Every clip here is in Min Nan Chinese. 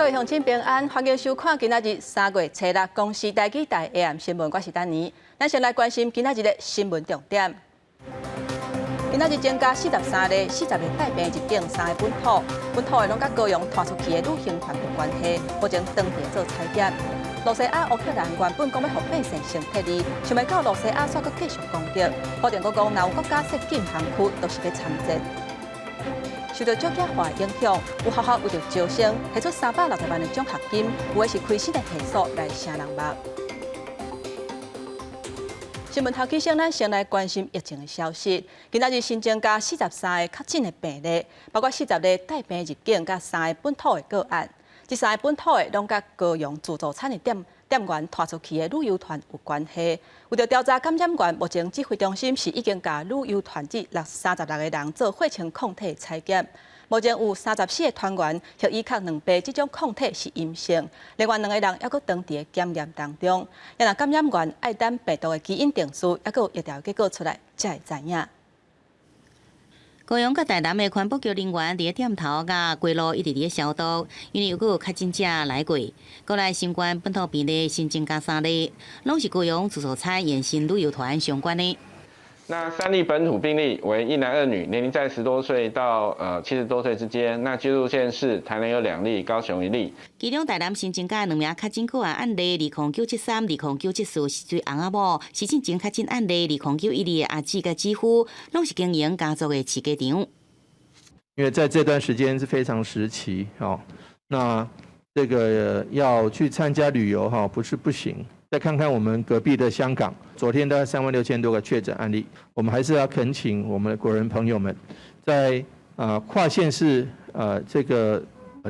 各位鄉親平安，歡迎收看今仔日3月初六公視台語台 AM 新聞，我是丹妮。咱先來關心今仔日的新聞重點。今仔日增加43例，40個帶病入境，三个本土，本土的攏佮高雄拖出去的旅行團有關係，目前當地做採檢。露西亞烏克蘭原本講欲予百姓先撤離，想袂到露西亞煞閣繼續攻擊。普丁閣講，若有國家設禁航區，就是欲參戰。受到少子化影響，有學校為著招生，提出360萬的獎學金，有的是開新的系所來吸人目。新聞頭起先，咱先來關心疫情的消息。今仔日新增加43个確診的病例，包括40例帶病入境，佮三个本土的個案。這三个本土的攏佮高雄自助餐的店店員拖出去的旅遊團有關係。為著調查感染源，目前指揮中心是已經共旅遊團這36個人做血清抗體採檢。目前有34個團員核醫確兩倍這種抗體是陰性，另外兩個人猶閣當佇檢驗當中。若感染源愛等病毒的基因定序，猶閣有疫調結果出來，才會知影。高雄佮台南的環保局人員佇咧店頭佮街路一直佇咧消毒，因為有閣有確診者來過。國內新冠本土病例新增加三例，攏是高雄自助餐延伸旅遊團相關的。那三例本土病例為一男二女，年齡在10多歲到70多歲之間。那居住縣市台南有兩例，高雄一例。其中台南新增加兩名確診個案案例，20973、20974是對翁仔某，是進前確診案例20912的阿姊佮姊夫，攏是經營家族的飼雞場。因為在這段時間是非常時期，哦，那這個要去參加旅遊，哈，不是不行。再看看我們隔壁的香港，昨天大概3萬6千多個確診案例，我們還是要懇請我們的國人朋友們，在跨縣市這個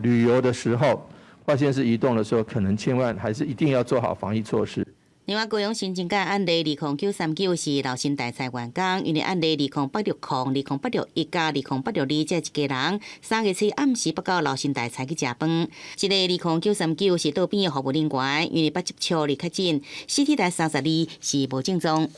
旅遊的時候，跨縣市移動的時候，可能千萬還是一定要做好防疫措施。另外，高雄新增加案例20939是老新大菜員工，因為案例20860、20861佮20862這一家人，3月初暗時捌到老新大菜去食飯。這个20939是桌邊的服務人員，因為捌接觸而確診，CT 值32是無症狀。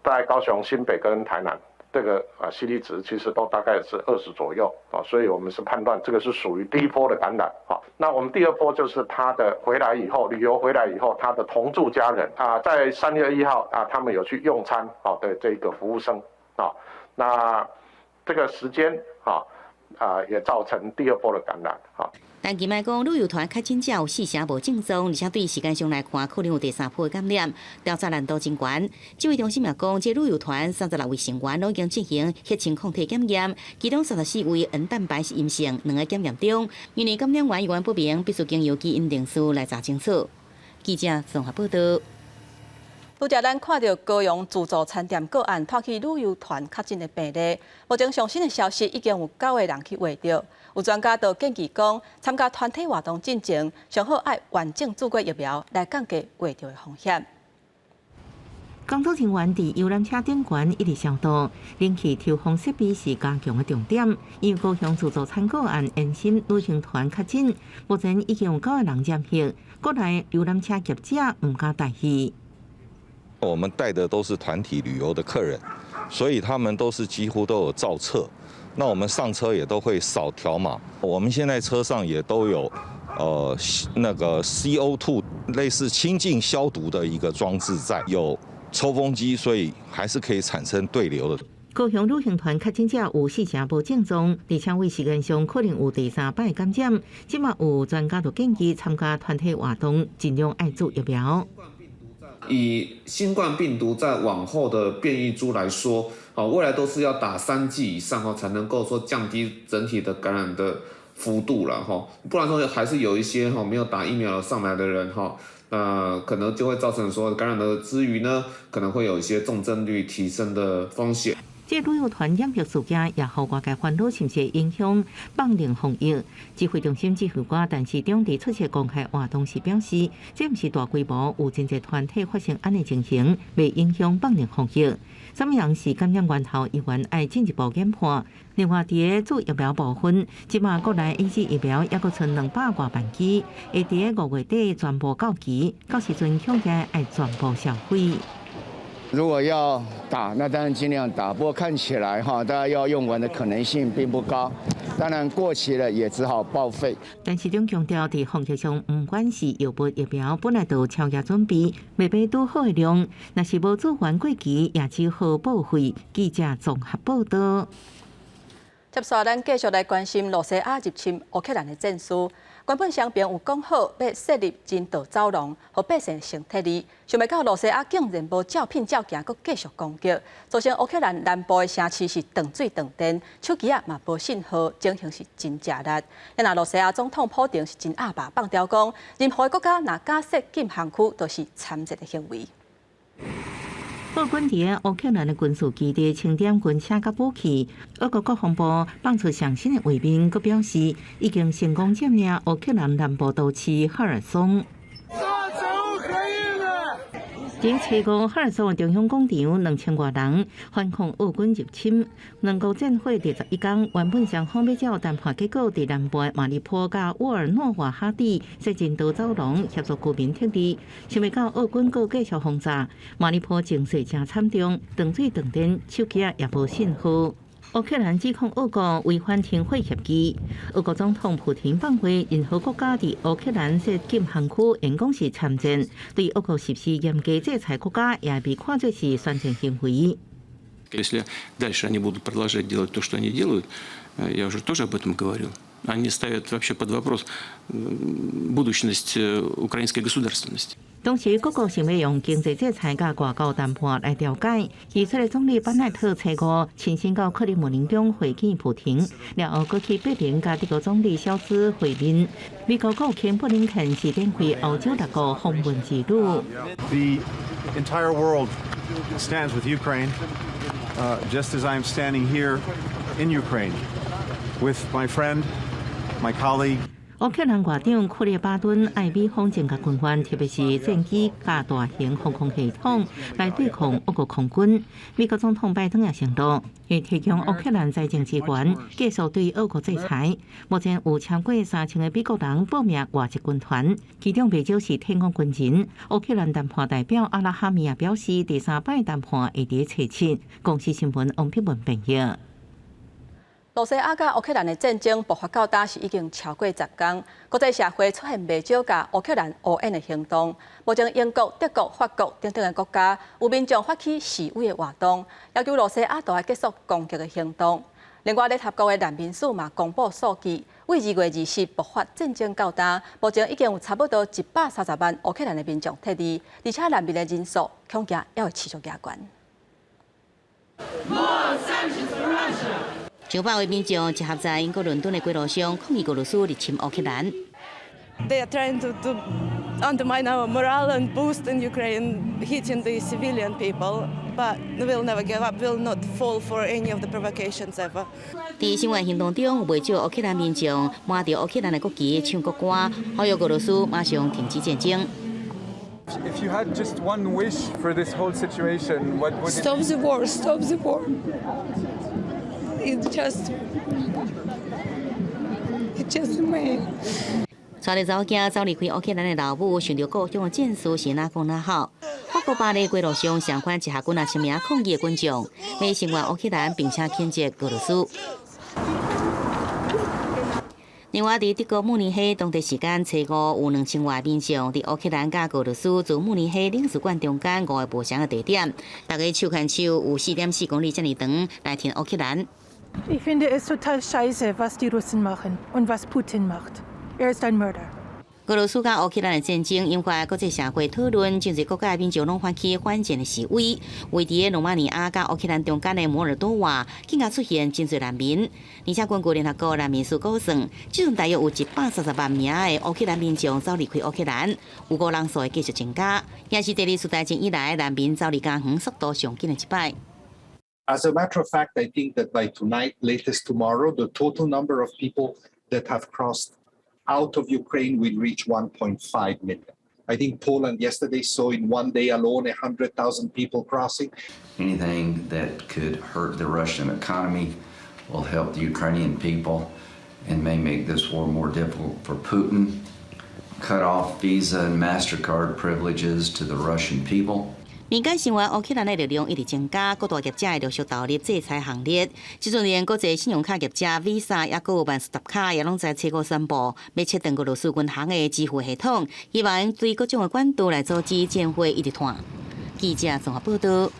在高雄、新北跟台南，這個CT 值其實都大概是20左右啊，所以我們是判斷這個是屬於第一波的感染啊。那我們第二波就是他的回來以後，旅遊回來以後，他的同住家人啊，在3月1號啊，他們有去用餐啊的這個服務生啊，那這個時間啊也造成第二波的感染啊。但伊嘛講，旅遊團確診者有四成無症狀，而且對時間上來看，可能有第三波的感染，調查難度真懸。指揮中心也講，這旅遊團36位成員攏已經進行血清抗體檢驗，其中34位 N 蛋白是陰性，兩个檢驗中。因為感染源猶原不明，必須經由基因定序來查清楚。記者綜合報道。拄才咱看著高雄自助餐店個案，拖去旅遊團確診的病例。目前上新的消息，已經有九個人去確診。有專家就建議講，參加團體活動進前，上好愛完整注過疫苗，來降低確診的風險。工作人員佇遊覽車頂懸一直消毒，冷氣抽風設備是加強的重點。因為高雄自助餐個案延伸旅行團確診，目前已經有九個人染疫，國內遊覽車業者毋敢大意。我們帶的都是團體旅遊的客人，所以他們都是幾乎都有造冊。那我們上車也都會掃條碼。我們現在車上也都有，那個 CO2 類似清淨消毒的一個裝置在，有抽風機，所以還是可以產生對流的。高雄旅行團確診者有四成無症狀，而且為時間上可能有第三擺感染。這馬有專家就建議參加團體活動，盡量愛注疫苗。以新冠病毒在往後的變異株來說，未來都是要打三劑以上哦，才能夠說降低整體的感染的幅度了哈。不然說還是有一些哈沒有打疫苗上來的人哈，那可能就會造成說感染的之餘呢，可能會有一些重症率提升的風險。這旅遊團染疫事件也予外界煩惱，是毋是會影響放零防疫？指揮中心指揮官陳時中佇出席公開活動時表示，這毋是大規模有真濟團體發生按呢情形，袂影響放零防疫。啥物人是感染源頭，猶原愛進一步研判。另外，佇咧注疫苗部分，這馬國內 AZ 疫苗猶閣賰200外萬劑，會佇咧5月底全部到期，到時陣恐驚愛全部銷毀。如果要打，那當然盡量打。不過看起來哈，大家要用完的可能性並不高。當然過期了也只好報廢。陳時中強調，佇防疫上，毋管是藥物疫苗，本來就有超額準備，袂買拄好的量，若是無做完過期，也只好報廢。記者綜合報道。接紲咱繼續來關心羅西亞入侵烏克蘭的戰事。原本雙邊有講好欲設立人道走廊，予百姓先撤離，想袂到羅西亞竟然無照片照行，閣繼續攻擊，造成烏克蘭南部的城市是斷水斷電，手機仔嘛無信號，情形是真食力。若羅西亞總統普丁是真鴨霸放刁講，任何國家若敢設禁航區，都是參戰的行為。俄軍佇烏克蘭的軍事基地清點軍車佮武器，俄國國防部放出上新的畫面，閣表示已經成功佔領烏克蘭南部都市赫爾松。佇初五，赫爾松的中央廣場2000外人反抗俄軍入侵。兩國戰火第11工，原本雙方欲照談判結果，佇南部的馬里波佮沃爾諾瓦哈蒂設人道走廊協助居民撤離，想袂到俄軍閣繼續轟炸，馬里波情勢誠慘重，斷水斷電，手機也無信號。烏克蘭指控俄國違反停火協議。俄國總統普廷放話，任何國家佇烏克蘭設禁航區，會講是參戰，對俄國實施嚴格制裁國家，也被看作是宣戰行為。 Если дальше они будут продолжать делать то, что они делают, я уже тоже об этом говорил, они ставят вообще под вопрос будущность украинской государственности. 同時，各國想欲用經濟制裁佮外交談判來調解。以色列總理班奈特初五親身到克里姆林宮會見普廷，了後閣去柏林佮德國總理蕭茲會面。美國國務卿布林肯是展開歐洲六國訪問之旅。 The entire world stands with Ukraine, just as I'm standing here in Ukraine with my friend, my colleague. 烏克蘭外長庫列巴敦愛美方增加軍援，特別是戰機佮大型防空系統來對抗俄國空軍。美國總統拜登也承諾會提供烏克蘭財政支援，繼續對俄國制裁。目前有超過3000個美國人報名外籍軍團，其中袂少是退伍軍人。烏克蘭談判代表阿拉哈米亞表示，第三擺談判會佇初七。公視新聞王碧文編譯。羅西亞佮烏克蘭的戰爭爆發到今是已經超過10工，國際社會出現袂少共烏克蘭烏援的行動。目前英國、德國、法國等等的國家有民眾發起示威的活動，要求羅西亞都愛結束攻擊的行動。另外，聯合國的難民署嘛公布數據，對2月20爆發戰爭到今，目前已經有差不多130萬烏克蘭的民眾撤離，而且難民的人數恐驚猶會持續加懸。 More sanctions for Russia. 上百位民眾集合在英國倫敦的街路上，抗議俄羅斯入侵烏克蘭。 They are trying to undermine our morale and boost in Ukraine, hitting the civilian people. But we'll never give up. We'll not fall for any of the provocations ever. 佇聲援行動中，有袂少烏克蘭民眾拿著烏克蘭的國旗唱國歌，呼籲俄羅斯馬上停止戰爭。 If you had just one wish for this whole situation, what would it Stop the war! Stop the war! It just amazing. 帶著查某囝走離開烏克蘭的老母，想著故鄉的戰事是哪講哪好。法國巴黎街路上，相款集合幾若千名抗議的群眾，欲聲援烏克蘭，並且譴責俄羅斯。另外，佇德國慕尼黑，當地時間初五有2000外民眾佇烏克蘭佮俄羅斯駐慕尼黑領事館中間五个無相仝的地點，逐家手牽手有4.4公里遮爾長來挺烏克蘭。 Ich finde es total scheiße, was die Russen machen und was Putin macht. Er ist ein Mörder. 俄羅斯佮烏克蘭的戰爭引發國際社會討論，真濟國家的民眾攏發起反戰的示威。位佇羅馬尼亞佮烏克蘭中間的摩爾多瓦，更加出現真濟難民。而且根據聯合國難民署估算，這陣大約有130萬名的烏克蘭民眾走離開烏克蘭，預估人數會繼續增加，也是第二次大戰以來難民走離家園速度上緊的一擺。 As a matter of fact, I think that by tonight, latest tomorrow, the total number of people that have crossed out of Ukraine will reach 1.5 million. I think Poland yesterday saw in one day alone 100,000 people crossing. Anything that could hurt the Russian economy will help the Ukrainian people and may make this war more difficult for Putin. Cut off Visa and MasterCard privileges to the Russian people. 民間聲援烏克蘭的力量一直增加，各大業者會陸續投入制裁行列。這陣連國際信用卡業者 Visa 抑閣有萬事達卡也攏在初步宣布，欲切斷俄羅斯銀行的支付系統，希望對各種的管道來阻止戰火一直傳。記者綜合報道。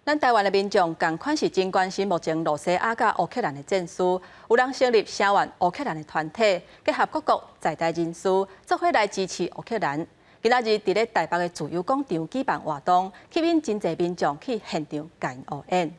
咱台灣的民眾仝款是真關心目前羅西亞佮烏克蘭的戰事，有人成立聲援烏克蘭的團體，結合各國在台人士，做伙來支持烏克蘭。今仔日佇咧台北的自由廣場舉辦活動，吸引真濟民眾去現場共𪜶後援。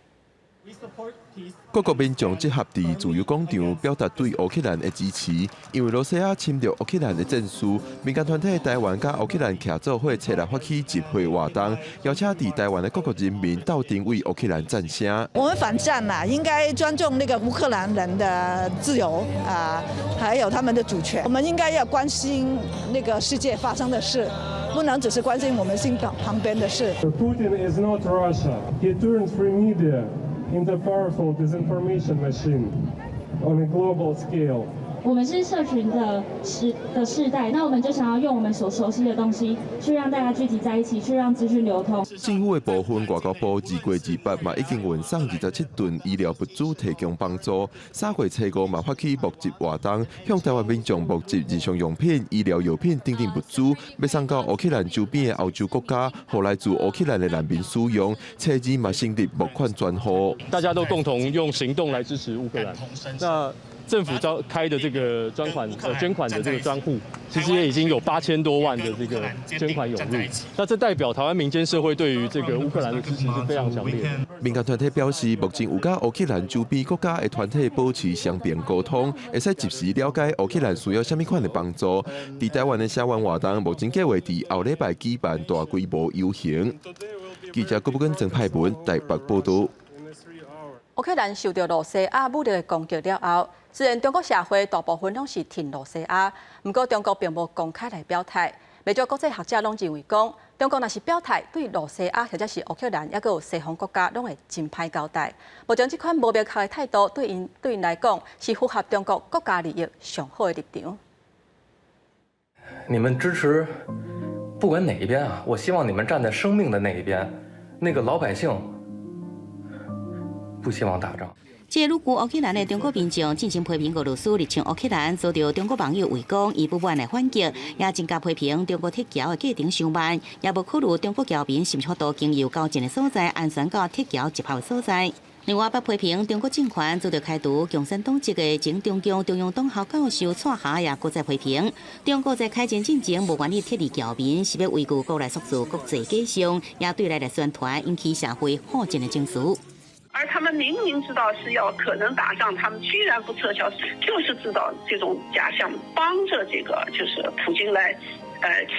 各國民眾集合佇自由廣場，表達對烏克蘭的支持。因為羅西亞侵略烏克蘭的戰事，民間團體台灣佮烏克蘭徛做伙，初六發起集會活動，邀請佇台灣的各國人民鬥陣為烏克蘭讚聲。我們反戰嘛，應該尊重那個烏克蘭人的自由啊，還有他們的主權。我們應該要關心那個世界發生的事，不能只是關心我們香港旁邊的事。 Putin is not Russia. He turns free media into powerful disinformation machine on a global scale. 我們是社群的時代，那我們就想要用我們所熟悉的東西，去讓大家聚集在一起，去讓資訊流通。政府的部分，外交部2月28嘛已經運送27噸醫療物資提供幫助。3月初5嘛發起募集活動，向台灣民眾募集日常用品、醫療藥品等等物資，欲送到烏克蘭周邊的歐洲國家，予來自烏克蘭的難民使用。初二嘛成立募款專戶，大家都共同用行動來支持烏克蘭。那政府召開的這個專款捐款的這個專戶，其實也已經有8000多萬的這個捐款湧入。那這代表台灣民間社會對於這個烏克蘭的支持是非常強烈的。民間團體表示，目前有佮烏克蘭周邊國家的團體保持雙邊溝通，會使及時了解烏克蘭需要啥物款的幫助。佇台灣的聲援活動，目前計劃佇後禮拜舉辦大規模遊行。記者郭寶根、曾派文台北報道。烏克蘭受到羅西亞武力的攻擊了後，雖然中國社會大部分攏是挺羅西亞，毋過中國並無公開來表態。袂少國際學者攏認為講，中國若是表態對羅西亞或者是烏克蘭，抑閣有西方國家攏會真歹交代。目前這款無明確的態度，對𪜶來講是符合中國國家利益上好的立場。你們支持不管哪一邊啊，我希望你們站在生命的那一邊，那個老百姓不希望打仗。這個旅居烏克蘭的中國民眾進前批評俄羅斯入侵烏克蘭，遭到中國網友圍攻，伊不滿來反擊，也增加批評中國撤僑的過程傷慢，也無考慮中國僑民是毋是法度經由交戰的所在安全到撤僑集合的所在。另外，捌批評中國政權遭到開除共產黨籍的前中共中央黨校教授蔡霞也閣再批評，中國在開戰進前無願意撤離僑民，是欲維護國內數字國際假象，也對內來宣傳引起社會好戰的情緒。而他們明明知道是要可能打仗，他們居然不撤僑，就是製造這種假象，幫着這個就是普京來，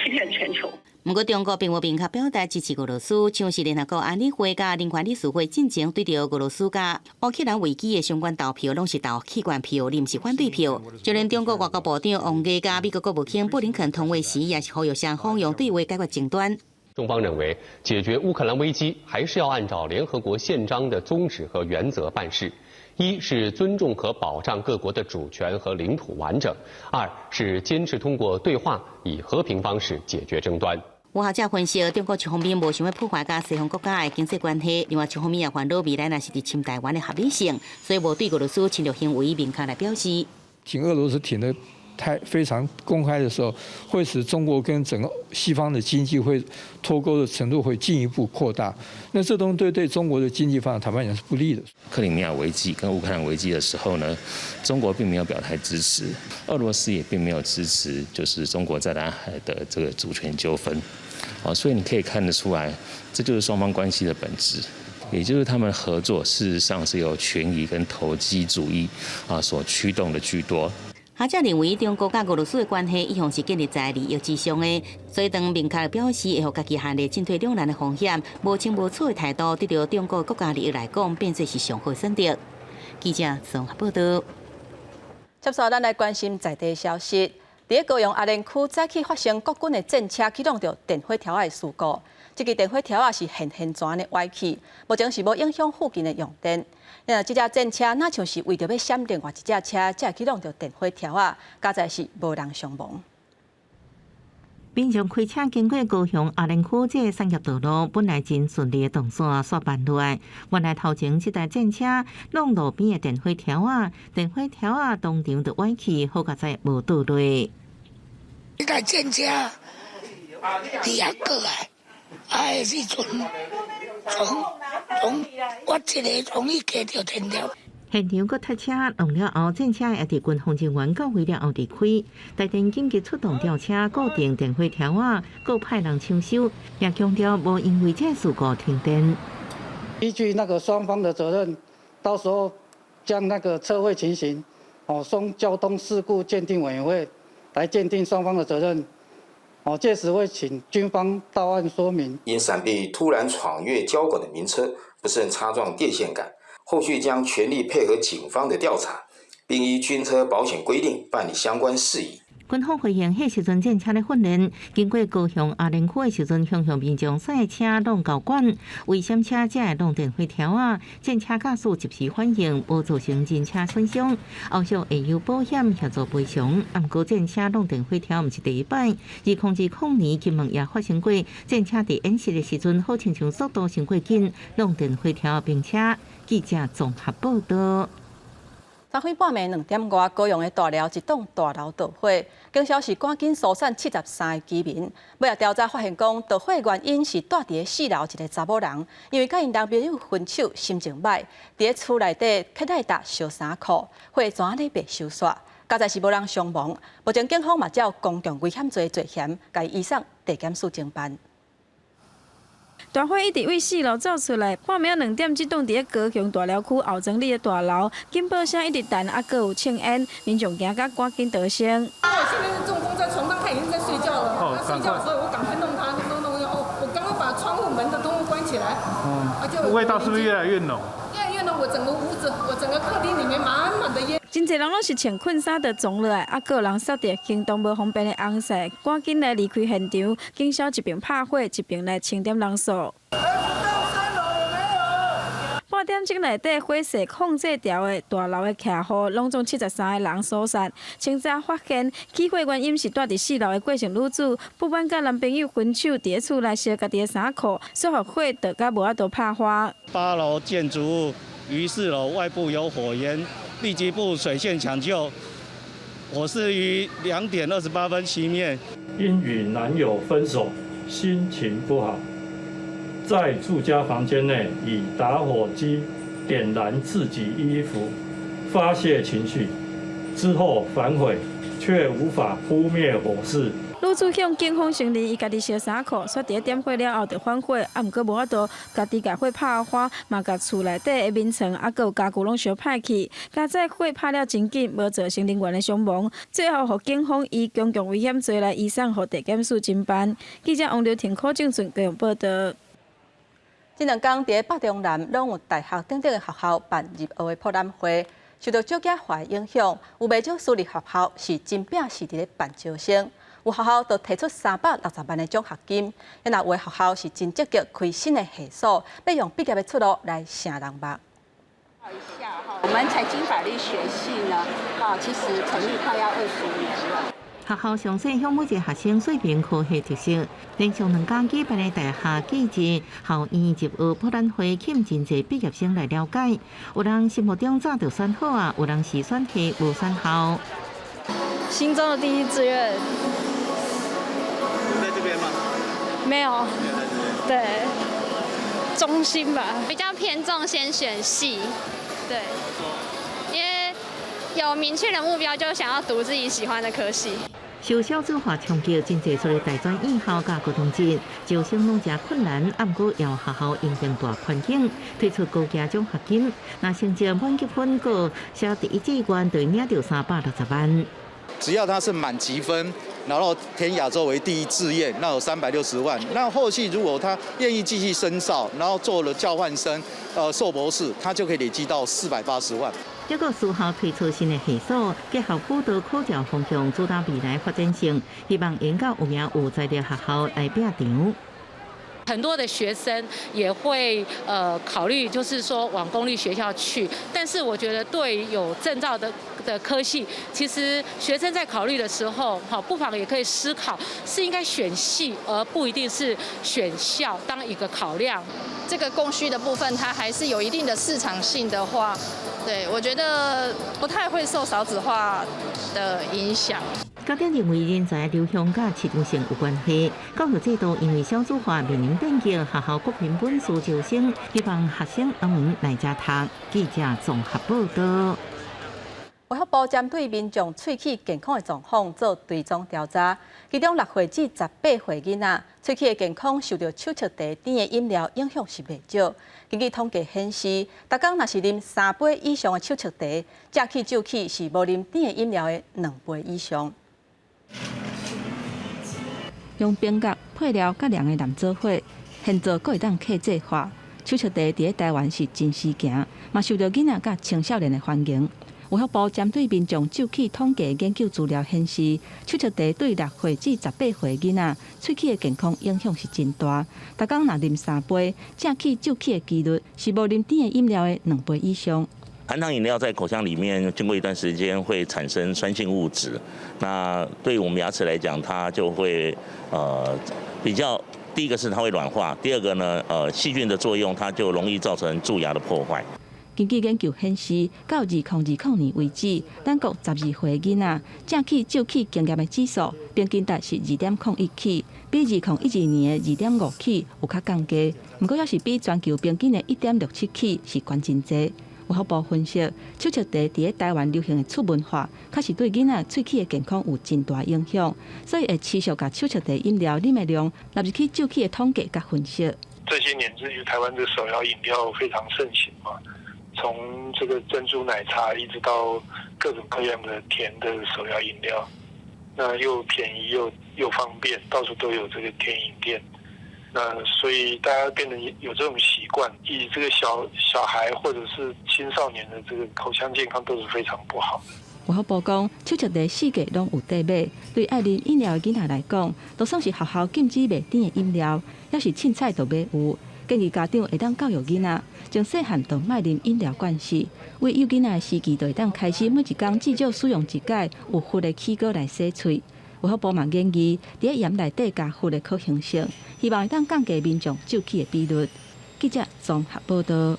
欺騙全球。毋過，中國並無明確表態支持俄羅斯，像是聯合國安理會佮人權理事會進前對著俄羅斯佮烏克蘭危機的相關投票，攏是投棄權票，而毋是反對票。就連中國外交部長王毅佮美國國務卿布林肯通話時，也是呼籲雙方用對話解決爭端。中方認為，解決烏克蘭危機還是要按照聯合國憲章的宗旨和原則辦事。一是尊重和保障各國的主權和領土完整；二是堅持通過對話以和平方式解決爭端。有學者分析，中國一方面無想欲破壞佮西方國家的經濟關係，另外一方面也煩惱未來若是入侵台灣的合理性，所以無對俄羅斯侵略行為明確來表示。挺俄羅斯挺得太非常公開的時候，會使中國跟整個西方的經濟會脫鈎的程度會進一步擴大。那這東西對中國的經濟發展，坦白講是不利的。克里米亞危機跟烏克蘭危機的時候呢，中國並沒有表態支持，俄羅斯也並沒有支持，就是中國在南海的這個主權糾紛。啊，所以你可以看得出來，這就是雙方關係的本質，也就是他們合作事實上是由權宜跟投機主義啊所驅動的居多。學者認為，中國佮俄羅斯的關係一向是建立在利益之上的，所以當明確表示會予家己陷入進退兩難的風險，無清無楚的態度，對著中國國家利益來講，變做是上好選擇。記者綜合報道。接續咱來關心在地消息。佇咧高雄阿蓮區早起發生國軍的戰車去挵著電火柱的事故，這支電火柱仔是現現全的歪去，目前是無影響附近的用電。那這隻戰車若像是為著欲閃另外一隻車，才會去挵著電火柱仔，佳哉是無人傷亡。民眾開車經過高雄阿蓮區這个產業道路，本來真順利的動線，煞慢落來。原來頭前這台戰車挵路邊的電火柱仔，電火柱仔當場就歪去，好佳哉無倒落。這台戰車佇遐過來，啊，的時陣從我一个從伊加著天條。現場閣塞車，弄了後，戰車也佇軍方人員到位了後離開。台電緊急出動吊車固定電火柱仔，閣派人搶修，也強調無因為這事故停電。依據那個雙方的責任，到時候將那個測繪情形，哦，送交通事故鑑定委員會來鑑定雙方的責任。哦，屆時會請軍方到案說明。因閃避突然闖越交管的名車，不慎擦撞電線桿。後續將全力配合警方的調查，並依軍車保險規定辦理相關事宜。軍方回應，彼時陣戰車咧訓練，經過高雄阿蓮區的時陣，向向民眾賽車挵喉管，危險車才會挵電火柱仔，戰車駕駛及時反應，無造成人車損傷。後續會由保險協助賠償。毋過戰車挵電火柱毋是第一擺，2020年金門也發生過戰車佇演習的時陣，好親像速度傷過緊，挵電火柱的兵車。記者綜合報道。昨昏半暝2點外，高雄的大寮一棟大樓著火，警消是趕緊疏散73个居民。尾仔調查發現，講著火原因是蹛佇四樓一个查某人，因為佮𪜶男朋友分手，心情䆀，佇厝內底揢賴搭燒衫褲，火怎呢袂收煞。佳哉是無人傷亡。目前警方嘛照公共危險罪罪嫌，共伊移送地檢署偵辦。大火一直對四樓走出來，半暝2點，這棟佇咧高雄大寮區後莊里的大樓，警報聲一直彈，啊，閣有青煙，民眾驚甲趕緊逃生。我現在是中風在床上，他已經在睡覺了。他睡覺，所以我趕快弄他，弄弄弄，我剛剛把窗戶門的都關起來。嗯，味道是不是越來越濃？越來越濃，我整個屋子，我整個客廳裡面滿滿的煙。真濟人攏是穿困衫就傱落來，啊，閣有人煞著行動無方便的翁婿，趕緊來離開現場。警消一邊拍火，一邊來清點人數。半點鐘內底火勢控制牢的大樓的徛戶，攏總73个人疏散。清查發現起火原因是蹛佇四樓的郭姓女子，不滿佮男朋友分手，佇咧厝內燒家己的衫褲，所以火著甲無法度拍花。八樓建築物於四樓外部有火源。立即布水線搶救，火勢於2點28分熄滅。因與男友分手，心情不好，在住家房間內以打火機點燃自己衣服，發洩情緒，之後反悔，卻無法撲滅火勢。女子向警方承認，伊家己燒衫褲，煞佇咧點火了後就反悔，啊，毋過無法度家己共火拍花，嘛共厝內底的眠床，啊，閣有家具攏燒歹去。佳哉火拍了真緊，無造成人員的傷亡。最後，予警方以公共危險罪來移送予地檢署偵辦。記者王劉婷、柯正順高雄報道。這兩工佇咧北中南攏有大學等等的學校辦入學的博覽會，受到少子化的影響，有袂少私立學校是真拚勢佇咧辦招生。有學校就提出360萬的獎學金，若有的學校是真積極開新的系所，欲用畢業的出路來吸人目。我們財經法律學系呢，啊，其實成立快要20年了。學校詳細向每一个學生說明科系特色，連續兩工舉辦的大學記者校園入學博覽會，吸引真濟畢業生來了解。有人心目中早就選好啊，有人是選系無選校。心中的第一志願。在這邊嗎？沒有。對，中心吧。比較偏重先選系，對，因為有明確的目標，就想要讀自己喜歡的科系。受少子化衝擊，真濟所謂大專院校佮高中職招生攏誠困難，毋過有學校因應大環境，推出高額獎學金，若成績滿級分，閣寫第一志願，就會領著360萬。只要他是滿級分，然後填亞洲為第一志願，那有360萬。那後續如果他願意繼續深造，然後做了交換生，碩博士，他就可以累積到480萬。這個私校推出新的系所，結合輔導考試方向，主打未來發展性，希望引導有名有才的學校來拼場。很多的學生也會考慮，就是說往公立學校去。但是我覺得對有證照的科系，其實學生在考慮的時候，不妨也可以思考是應該選系，而不一定是選校當一個考量。這個供需的部分，它還是有一定的市場性的話，對，我覺得不太會受少子化的影響。家長認為人才流向佮市場性有關係，教育制度因為少子化面臨變革，學校國民本數招生，希望學生攏會來遮讀。記者綜合報道。衛福部針對民眾喙齒健康的狀況做追蹤調查，其中6歲至18歲囡仔喙齒的健康受著手粟茶甜的飲料影響是袂少。根據統計顯示，逐工若是啉3杯以上的手粟茶，正齒蛀齒是無啉甜的飲料的2倍以上。用冰夾配料佮涼的淋做伙，現做閣會當客製化。手粟茶佇咧台灣是真時行，嘛受著囡仔佮青少年的歡迎。衛福部針對民眾蛀齒統計研究資料顯示，手粟茶對6歲至18歲囡仔喙齒的健康影響是真大。逐工若啉3杯，正齒蛀齒的幾率是無啉甜的飲料的2倍以上。含糖飲料在口腔裡面經過一段時間會產生酸性物質，那對我們牙齒來講，它就會比較，第一個是它會軟化，第二個呢，細菌的作用，它就容易造成蛀牙的破壞。根據研究顯示，到2020年為止，咱國12歲囡仔正齒蛀齒經驗的指數平均值是2.01起，比2012年的2.5起有較降低。毋過，猶是比全球平均的1.67起是懸真濟。衛福部分析，手粟茶佇咧台灣流行的次文化，確實對囡仔喙齒的健康有真大影響，所以會持續共手粟茶飲料啉的量納入去蛀齒的統計佮分析。這些年，至於台灣的手搖飲料非常盛行嘛，從這個珍珠奶茶一直到各種各樣的甜的手搖飲料，那又便宜又方便，到處都有這個甜飲店。那所以大家變得有這種習慣，以這個小孩或者是青少年的這個口腔健康都是非常不好的。衛福部講，手粟茶四界攏有得賣，對愛啉飲料的囡仔來講，就算是學校禁止賣甜的飲料，猶是凊彩都買有。建議家長會當教育囡仔，從細漢就莫啉飲料慣勢，為幼囡仔的時期就會當開始每一工至少使用一擺有氟的齒膏來洗喙。衛福部嘛建議，佇咧鹽內底加氟的可行性，希望會當降低民眾蛀齒的比率。記者綜合報道。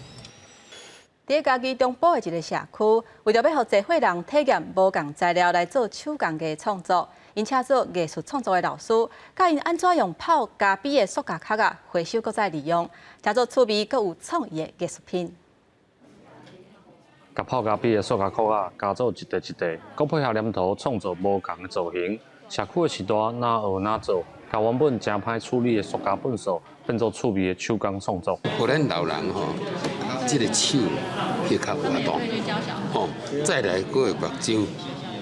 佇嘉義中部的一个社區，為著欲予濟歲人體驗無仝材料來做手工藝創作，𪜶請做藝術創作的老師，教𪜶按怎用泡咖啡的塑膠殼仔回收閣再利用，製作趣味閣有創意的藝術品。共泡咖啡的塑膠殼仔加做一塊一塊，閣配合黏土創造無仝的造型。社區的序大若學若做，共原本誠歹處理的塑膠糞埽變做趣味的手工創作。予咱老人吼，這个手會較活動，吼，再來閣會目睭，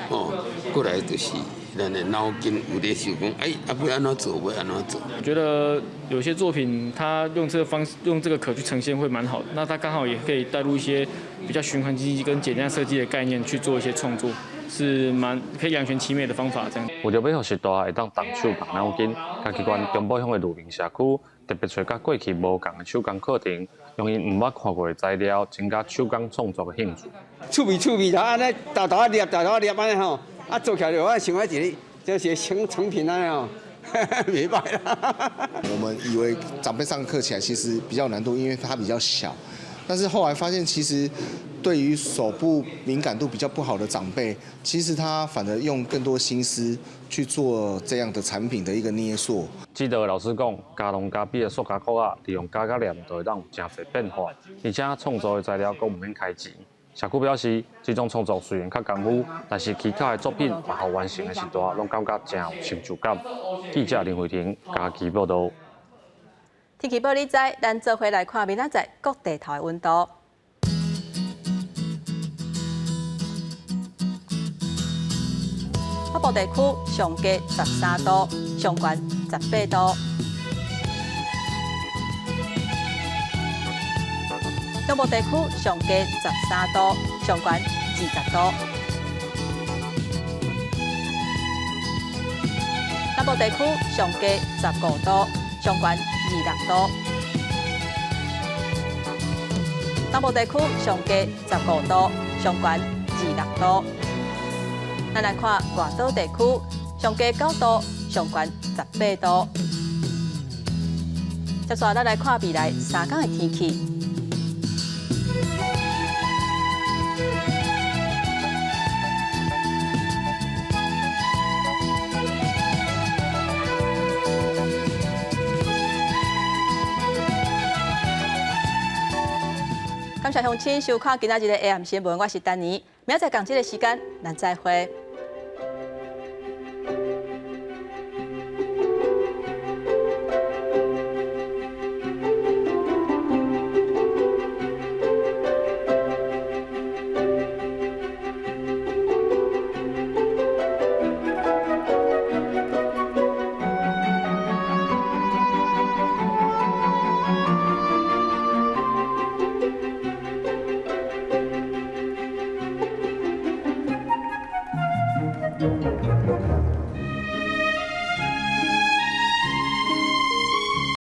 吼，過來就是咱的腦筋有咧想講，哎，啊欲按怎做，欲按怎做。我覺得有些作品，他用這個方式，用這個殼去呈現會蠻好的。那他剛好也可以帶入一些比較循環經濟跟減量設計的概念去做一些創作，是蠻可以兩全其美的方法。這樣。為著欲予序大會當動手動腦筋，嘉義縣中埔鄉的鹿鳴社區特別揣佮過去無仝的手工課程，用𪜶毋捌看過的材料，增加手工創作的興趣。趣味趣味，按呢沓沓仔捏，沓沓仔捏按呢吼，啊做起來就我想講一個，這是成品按呢吼，袂䆀啦。我們以為長輩上課起來其實比較難度，因為它比較小，但是後來發現其實對於手部敏感度比較不好的長輩，其實他反而用更多心思去做這樣的產品的一個捏塑。指導的老師講，加濃咖啡的塑膠殼仔，利用膠佮黏就會當有誠濟變化，而且創作的材料閣毋免開錢。社區表示，這種創作雖然較艱苦，但是起巧的作品嘛，予完成的序大攏感覺誠有成就感。記者林慧婷嘉義報導。天氣報你知，咱做伙來看明仔載各地頭的溫度。北部地區上低13度，上懸18度。中部地區上低13度，上懸20度。南部地區上低15度，上懸26度。東部地區上低15度，上懸26度。咱來看外島地區，上低9度，上懸18度。接續咱來看未來3天的天氣。感謝鄉親收看今仔日的 AM 新聞，我是丹妮，明仔載仝這个時間，咱再會。